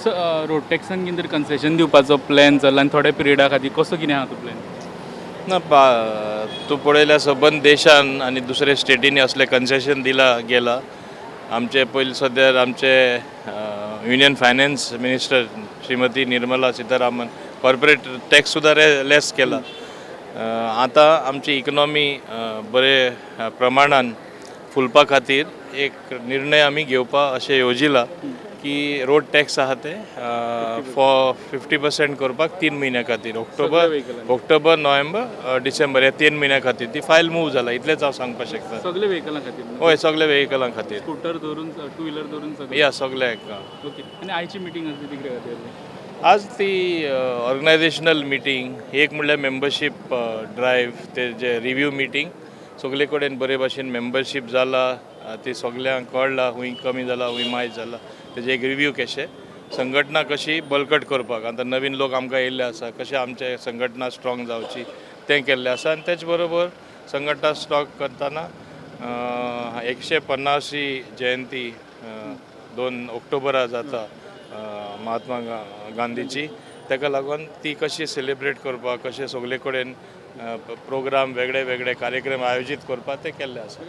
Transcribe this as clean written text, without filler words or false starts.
So road टॅक्सान कितें तरी concession दिवपाचो प्लॅन चल्ला आनी थोड्या पिरियडा खातीर कसो कितें आहा तो प्लॅन? ना पा, तूं पळयल्यार सबंद देशान आनी दुसरे स्टेटींनी असलें कन्सेशन दिलां गेलां. आमचे पयलीं सद्या आमचे युनियन फायनान्स मिनिस्टर श्रीमती निर्मला सीतारामन कॉर्पोरेट टॅक्स सुद्दां लेस केला. आतां आमची इकनॉमी बरे प्रमाणान फुलपा खातीर एक निर्णय आमी घेवपा अशें येवजिलां की रोड टॅक्स आहा ते फॉर 50% करपाक 3 म्हयन्या खातीर, ऑक्टोबर, ऑक्टोबर, नोव्हेंबर, डिसेंबर ह्या 3 म्हयन्या खातीर. ती फायल मूव जाला, इतलेंच हांव सांगपाक शकता. सगळे व्हेकलां खातीर न्हू? हय, सगळे व्हेकलां खातीर. स्कूटर धरून, टू व्हिलर धरून सगळे? या, सगळ्यांक. ओके, आनी आयची मिटींग आसली ती कितें खातीर आसली? आज ती ऑर्गनायझेशनल मिटींग एक म्हणल्यार मेंबरशीप ड्रायव्ह, ते जे रिव्यू मिटींग, सगळे कडेन बरे भाशेन मेंबरशीप जाला ती सगल्यांक कळ्ळा, खूंय कमी जाला, खूंय मायज जाला, तेजे एक रिव्यू केशे, संघटना कशी बळकट करपाक, आतां नवीन लोक आमकां येयल्ले आसा, कशें आमचे संघटना स्ट्रॉंग जावची तें केल्लें आसा. आनी तेच बरोबर संघटना स्ट्रॉंग करतना 150वी जयंती 2 ऑक्टोबरा जाता महात्मा गांधीची, ताका लागून ती कशी सेलिब्रेट करपाक, कशें सगळे कडेन प्रोग्राम, वेगळे वेगळे कार्यक्रम आयोजीत करपाक ते केल्ले आसा.